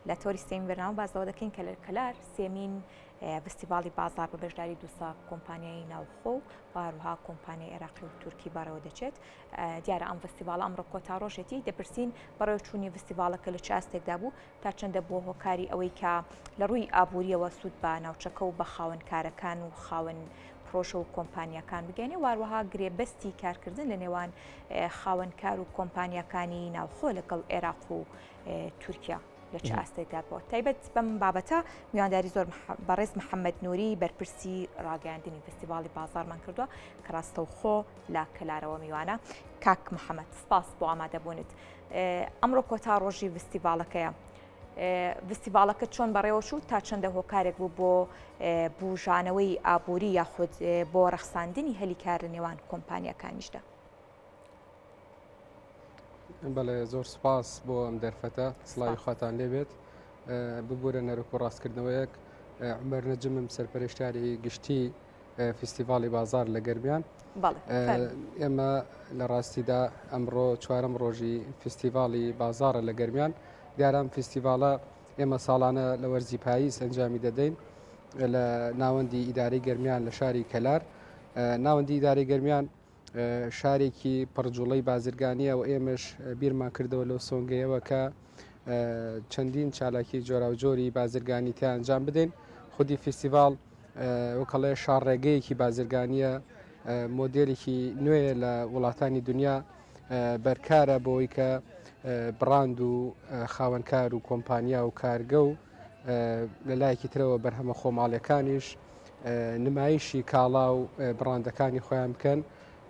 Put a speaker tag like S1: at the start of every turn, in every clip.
S1: لە تەوەری سێیەمی بەرنامە باس لەوە دەکەین کە لە کەلار سێمین ڤستیڤاڵی بازاڕ بە بەشداری 200 کۆمپانیای ناوخۆ و هەروەها کۆمپانیای عێراقی و تورکی بەڕێوە دەچێت. دیارە ئەم ڤستیڤاڵە ئەمڕۆ کۆتا ڕۆژێتی، دەپرسین بەڕێوەچوونی ڤستیڤاڵەکە لە چ ئاستێکدا بوو، تا چەندە بووە هۆکاری ئەوەی کە لە ڕووی ئابوورییەوە سوود بە ناوچەکە و بە خاوەن کارەکان و خاوەن پرۆژە و کۆمپانیاکان بگەێنێ و هەروەها گرێبەستی کارکردن لە نێوان خاوەن کار و کۆمپانیاکانی ناوخۆ لەگەڵ عێراق و تورکیا لە چ ئاستێکدا بووە. تایبەت بەم بابەتە میوانداری زۆر بەڕێز محەممەد نووری بەرپرسی ڕاگەیاندنی فستیڤاڵی بازاڕمان کردووە کە ڕاستەوخۆ لە کەلارەوە میوانە. کاک محەممەد سپاس بۆ ئامادەبوونت. ئەمڕۆ کۆتا ڕۆژی ڤستیڤاڵەکەیە. ڤستیڤاڵەکە چۆن بەڕێوەچوو تا چەندە هۆکارێک بوو بۆ بوژانەوەی ئابووری یاخود بۆ ڕەخساندنی هەلی کار لە نێوان کۆمپانیاکانیشدا؟
S2: بەڵێ زۆر سپاس بۆ ئەم دەرفەتە سڵاوی خواتان لێبێت ببوورە نەرک و ڕاستکردنەوەیەک عمر نەجمم سەرپەرشتاری گشتی فیستیڤاڵی بازار لە گەرمیان ئێمە لە ڕاستیدا ئەمڕۆ چوارەم ڕۆژی فیستیڤاڵی بازارە لە گەرمیان دیارە ئەم فیستیڤاڵە ئێمە ساڵانە لە وەرزی پاییز ئەنجامی دەدەین لە ناوەندی ئیدارەی گەرمیان لە شاری کەلار ناوەندی ئیدارەی گەرمیان شارێکی پڕجوڵەی بازرگانیە و ئێمەش بیرمان کردەوە لەو سۆنگەیەوە کە چەندین چالاکی جۆراوجۆری بازرگانی تیا ئەنجام بدەین خودی فیستیڤاڵ وەکەڵێ شاڕێگەیەکی بازرگانیە مۆدێلێکی نوێیە لە وڵاتانی دنیا بەرکارە بۆی کە بڕاند و خاوەنکار و کۆمپانیا و کارگە و لە لایەکی ترەوە بەرهەمە خۆماڵیەکانیش نمایشی کاڵا و بڕاندەکانی خۆیان بکەن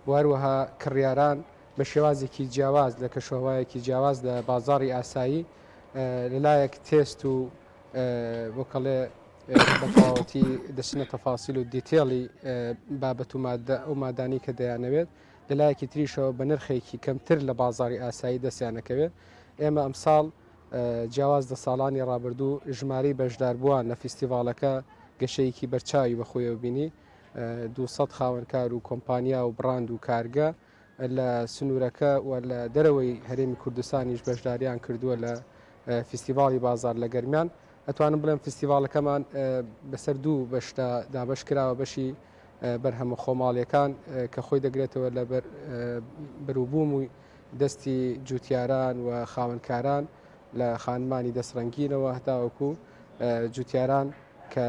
S2: و هەروەها کڕیاران بە شێوازێکی جیاواز لە کەشوهوایەکی جیاواز لە بازاری ئاسایی لەلایەک تێست و وەکەڵێ بە تەواوەتی دەچنە تەفاسیل و detail ی بابەت و مادە ئەو مادانی کە دەیانەوێت لەلایەکی تریشەوە بە نرخێکی کەمتر لە بازاری ئاسایی دەستیانەکەوێت ئێمە ئەمساڵ جیاواز لە ساڵانی ڕابردوو ژمارەی بەشداربووان لە فیستیڤاڵەکە گەشەیەکی بەرچاوی بەخۆیەوە بینی 200 خاوەنکار و کۆمپانیا و بڕاند و کارگە لە سنوورەکە و لە دەرەوەی هەرێمی کوردستانیش بەشداریان کردووە لە فیستیڤاڵی بازار لە گەرمیان ئەتوانم بڵێم فیستیڤاڵەکەمان بەسەر دوو بەشدا دابەش کراوە بەشی بەرهەمە خۆماڵیەکان کە خۆی دەگرێتەوە لە بەروبووم و دەستی جوتیاران و خاوەنکاران لە خانمانی دەستڕەنگینەوە هەتاوەکو جوتیاران کە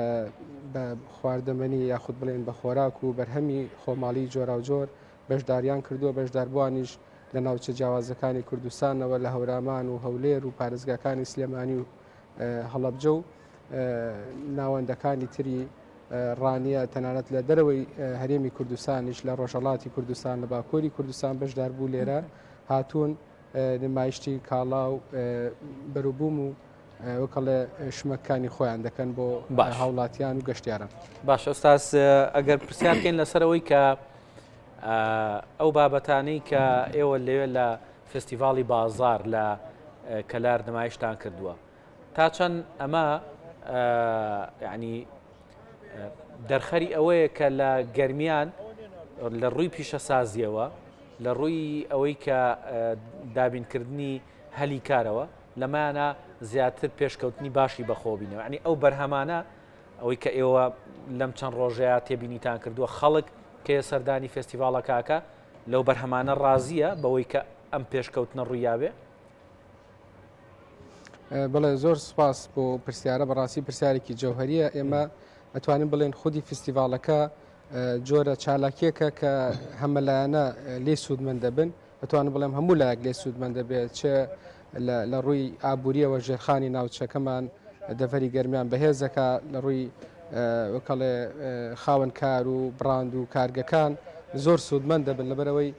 S2: بە خواردەمەنی یاخود بڵێن بە خۆراک و بەرهەمی خۆماڵی جۆراوجۆر بەشداریان کردووە، بەشداربووانیش لە ناوچە جیاوازەکانی کوردستانەوە لە هەورامان و هەولێر و پارێزگاکانی سلێمانی و هەڵەبجە و ناوەندەکانی تری ڕانیە تەنانەت لە دەرەوەی هەرێمی کوردستانیش لە ڕۆژهەڵاتی کوردستان لە باکووری کوردستان بەشداربوو لێرە هاتوون نمایشتی کاڵا و بەروبووم و وەکەڵێ شمەکانی خۆیان دەکەن بۆ هاوڵاتیان و گەشتیاران.
S3: باش ئوستاز ئەگەر پرسیار بکەین لەسەر ئەوەی کە ئەو بابەتانەی کە ئێوە لەوێ لە فستیڤاڵی بازار لە کەلار نمایشتان کردووە تا چەند ئەمە ینی دەرخەری ئەوەیە کە لە گەرمیان لە ڕووی پیشەسازیەوە لە ڕووی ئەوەی کە دابینکردنی هەلی کارەوە لەمانە زیاتر پێشکەوتنی باشی بەخۆ بینەوە ینی ئەو بەرهەمانە ئەوەی کە ئێوە لەم چەند ڕۆژەیە تێبینیتان کردووە خەڵک کێ سەردانی فێستیڤاڵەکەکە لەو بەرهەمانە ڕازیە بەوەی کە ئەم پێشکەوتنە ڕوویاوێ؟
S2: بڵێ زۆر سپاس بۆ پرسیارە بەڕاستی پرسیارێکی جەوهریە ئێمە ئەتوانین بڵێن خودی فستیڤاڵەکە جۆرە چالاکیەکە کە هەمەلایەنە لێ سوودمەند دەبن ئەتوانم بڵێم هەموو لایەک لێ سوودمەند دەبێت چ لە ڕووی ئابووریەوە ژێرخانی ناوچەکەمان دەڤەری گەرمیان بەهێزەکە لە ڕووی وەکەڵێ خاوەن کار و بڕاند و کارگەکان زۆر سوودمەند دەبن لەبەرەوەی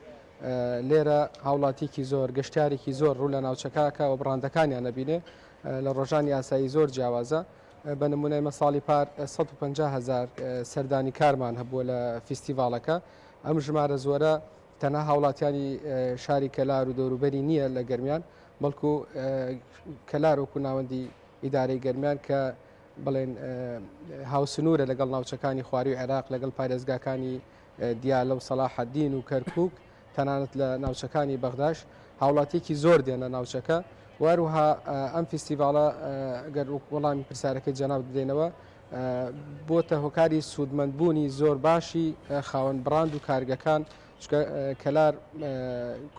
S2: لێرە هاوڵاتیکی زۆر گەشتارێکی زۆر ڕوو لە ناوچەکەکە و بڕاندەکانیان نەبینێ لە ڕۆژانی ئاسایی زۆر جیاوازە بە نمونە ئێمە ساڵی پار 150 هزار سەردانی کارمان هەبووە لە فیستیڤاڵەکە ئەم ژمارە زۆرە تەنها هاوڵاتیانی شاری کەلار و دەوروبەری نییە لە گەرمیان، بەڵکو کەلار وەکو ناوەندی ئیدارەی گەرمیان کە بڵێن هاوسنوورە لەگەڵ ناوچەکانی خواروی عێراق لەگەڵ پارێزگاکانی دیالە و سەڵاحەدین و کەرکک تەنانەت لە ناوچەکانی بەغداش هاوڵاتیەکی زۆر دێنە ناوچەکە. واروها ئەم فیستیڤاڵە گەر وەڵامی پرسیارەکەی جەنابت بدەینەوە بۆتە هۆکاری سوودمەندبوونی زۆر باشی خاوەن بڕاند و کارگەکان چونکە کەلار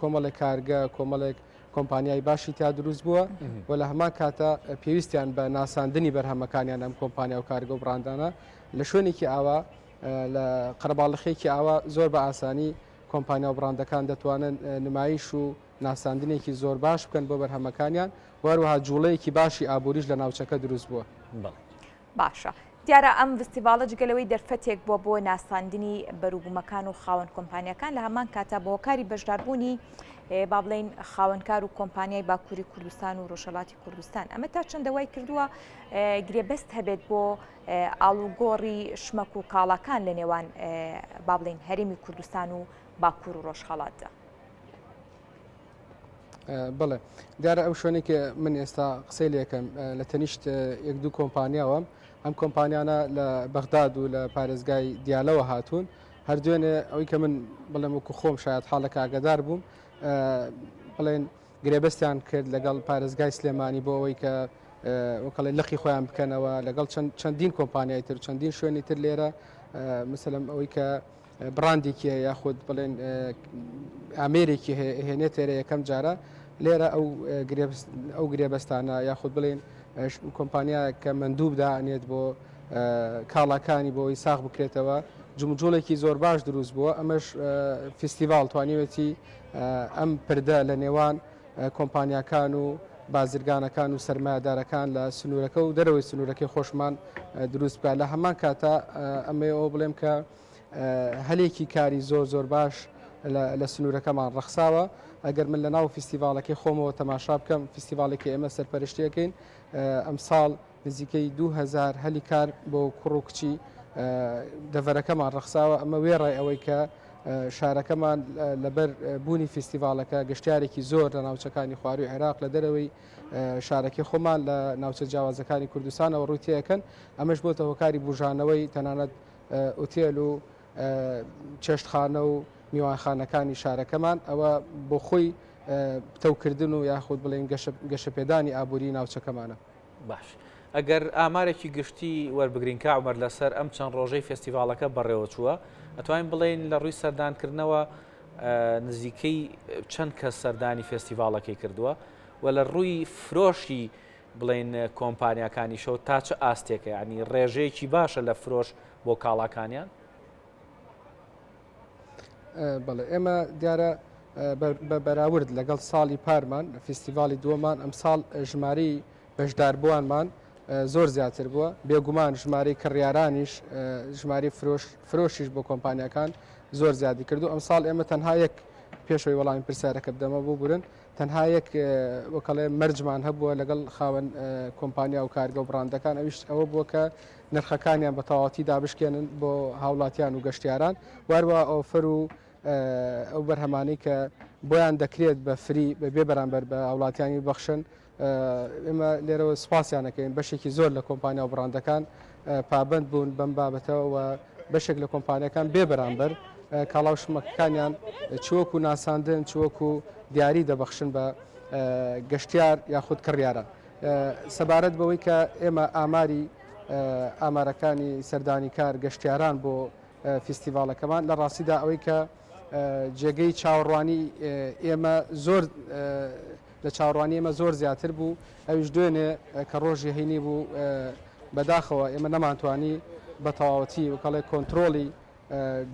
S2: کۆمەڵێک کارگە کۆمەڵێک کۆمپانیای باشی تیا دروست بووە و لە هەمان کاتە پێویستیان بە ناساندنی بەرهەمەکانیان ئەم کۆمپانیا و کارگە و بڕاندانە لە شوێنێکی ئاوا لە قەرەباڵخێکی ئاوا زۆر بە ئاسانی کۆمپانیا و بڕاندەکان دەتوانن نمایش و ناساندنێکی زۆر باش بکەن بۆ بەرهەمەکانیان و هەروەها جوڵەیەکی باشی ئابووریش لە ناوچەکە دروست بووە.
S3: بەڵێ.
S1: باشە. دیارە ئەم ڤستیڤاڵە جگە لەوەی دەرفەتێک بووە بۆ ناساندنی بەروبوومەکان و خاوەن کۆمپانیاکان لە هەمان کاتا بە هۆکاری بەشداربوونی با بڵێین خاوەنکار و کۆمپانیای باکووری کوردستان و ڕۆژهەڵاتی کوردستان ئەمە تا چەندە وای کردووە گرێبەست هەبێت بۆ ئاڵوگۆڕی شمەک و کاڵاکان لە نێوان با بڵێین هەرێمی کوردستان و باکوور و ڕۆژهەڵاتدا.
S2: بڵێ دیارە ئەو شوێنێک کە من ئێستا قسەی لەکەم لە تەنیشت یەک دوو کۆمپانیاوە ئەم کۆمپانیانە لە بەغداد و لە پارێزگای دیالەوە هاتوون هەر دوێنێ ئەوەی کە من بڵێم وەکو خۆم شاید حاڵەکە ئاگادار بووم بڵێن گرێبەستیان کرد لەگەڵ پارێزگای سلێمانی بۆ ئەوەی کە وەکەڵێ لقی خۆیان بکەنەوە لەگەڵ چەندین کۆمپانیای تر چەندین شوێنی تر لێرە مثلم ئەوەی کە بڕاندێکی هەیە یاخود بڵێن ئامێرێکی هەیە هێنێت لێرە یەکەم جارە لێرە ئەو ئەو گرێبەستانە یاخود بڵێن کۆمپانیا کە مندوب دانێت بۆ کاڵاکانی بۆ ئەوی ساغ بکرێتەوە جمجوڵێکی زۆر باش دروست بووە ئەمەش فیستیڤال توانیوێتی ئەم پردە لە نێوان کۆمپانیاکان و بازرگانەکان و سەرمایەدارەکان لە سنوورەکە و دەرەوەی سنوورەکەی خۆشمان دروست بکات لە هەمان کاتا ئەمەوێ ئەوە بڵێم کە هەلێکی کاری زۆر زۆر باش لە سنوورەکەمان ڕەخساوە ئەگەر من لە ناو فیستیڤاڵەکەی خۆمەوە تەماشا بکەم فیستیڤاڵێکی ئێمە سەرپەرشتیەکەین ئەمساڵ نزیکەی 2000 هەلی کار بۆ کوڕ و کچی دەڤەرەکەمان ڕەخساوە ئەمە وێڕای ئەوەی کە شارەکەمان لەبەر بوونی فیستیڤاڵەکە گەشتیارێکی زۆر لە ناوچەکانی خواروی عێراق لە دەرەوەی شارەکەی خۆمان لە ناوچە جیاوازەکانی کوردستانەوە ڕووی تێەکەن ئەمەش بۆتە هۆکاری بژانەوەی تەنانەت ئوتێل و چێشتخانە و میوانخانەکانی شارەکەمان ئەوە بۆ خۆی پتەوکردن و یاخود بڵێن گەشەپێدانی ئابووری ناوچەکەمانە.
S3: باش ئەگەر ئامارێکی گشتی وەربگرین کا عومەر لەسەر ئەم چەند ڕۆژەی فێستیڤاڵەکە بەڕێوەچووە ئەتوانین بڵێین لە ڕووی سەردانکردنەوە نزیکەی چەند کەس سەردانی فێستیڤاڵەکەی کردووە و لە ڕووی فرۆشی بڵێن کۆمپانیاکانیشەوە تا چ ئاستێکە ینی ڕێژەیەکی باشە لە فرۆش بۆ کاڵاکانیان؟
S2: بەڵێ ئێمە دیارە بە بەراورد لەگەڵ ساڵی پارمان فیستیڤاڵی دووەمان ئەمساڵ ژمارەی بەشداربووانمان زۆر زیاتر بووە بێگومان ژمارەی کڕیارانیش ژمارەی فرۆش فرۆشیش بۆ کۆمپانیاکان زۆر زیادی کردو ئەمساڵ ئێمە تەنها یەک پێشەوەی وەڵامی پرسیارەکە بدەمە ببورن تەنها یەک وەکەڵێ مەرجمان هەبووە لەگەڵ خاوەن کۆمپانیا و کارگە و بڕاندەکان ئەویش ئەوە بووە کە نرخەکانیان بە تەواوەتی دابشکێنن بۆ هاوڵاتیان و گەشتیاران واروا ئۆفەر و ئەو بەرهەمانەی کە بۆیان دەکرێت بە free بە بێ بەرامبەر بە هاوڵاتیانی ببەخشن ئێمە لێرەوە سوپاسیان ئەکەین بەشێکی زۆر لە کۆمپانیا و بڕاندەکان پابەند بوون بەم بابەتەوە و بەشێک لە کۆمپانیەکان بێ بەرامبەر کاڵا و شمەکەکانیان چوەکو ناساندن چوەکو دیاری دەبەخشن بە گەشتیار یاخود کڕیاران سەبارەت بەوەی کە ئێمە ئاماری ئامارەکانی سەردانیکار گەشتیاران بۆ فیستیڤاڵەکەمان لە ڕاستیدا ئەوەی کە جێگەی چاوەڕوانی ئێمە زۆر لە چاوەڕوانی ئێمە زۆر زیاتر بوو ئەویش دوێنێ کە ڕۆژی هەینی بوو بەداخەوە ئێمە نەمانتوانی بە تەواوەتی وکەڵێ کۆنتترۆڵی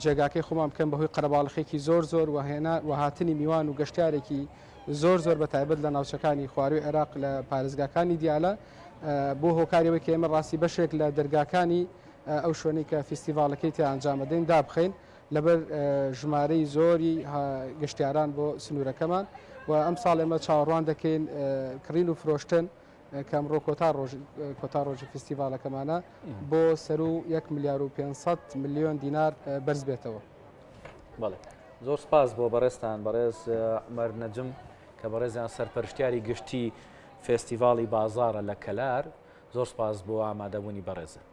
S2: جێگاکەی خۆمان بکەن بەهۆی قەرەباڵخێکی زۆر زۆر وهێنا وهاتنی میوان و گەشتارێکی زۆر زۆر بە تایبەت لە ناوچەکانی خواروی عێراق لە پارێزگاکانی دیالە بۆ هۆکاریەوەی کە ئێمە ڕاستی بەشێک لە دەرگاکانی ئەو شوێنەی کە فیستیڤاڵەکەی تیا ئەنجامەدەین دابخەین لەبەر ژمارەی زۆری گەشتیاران بۆ سنوورەکەمان و ئەمساڵ ئێمە چاوەڕوان دەکەین کڕین و فرۆشتن کە ئەمڕۆ کۆتا ڕۆژ کۆتا ڕۆژی فیستیڤاڵەکەمانە بۆ سەرو 1 ملیار و 500 ملیۆن دینار بەرز بێتەوە.
S3: بەڵێ زۆر سپاس بۆ بەڕێزتان بەڕێز عومەر نەجم کە بەڕێزیان سەرپەرشتیاری گشتی فێستیڤاڵی بازاڕە لە کەلار زۆر سپاس بۆ ئامادەبوونی بەڕێزت.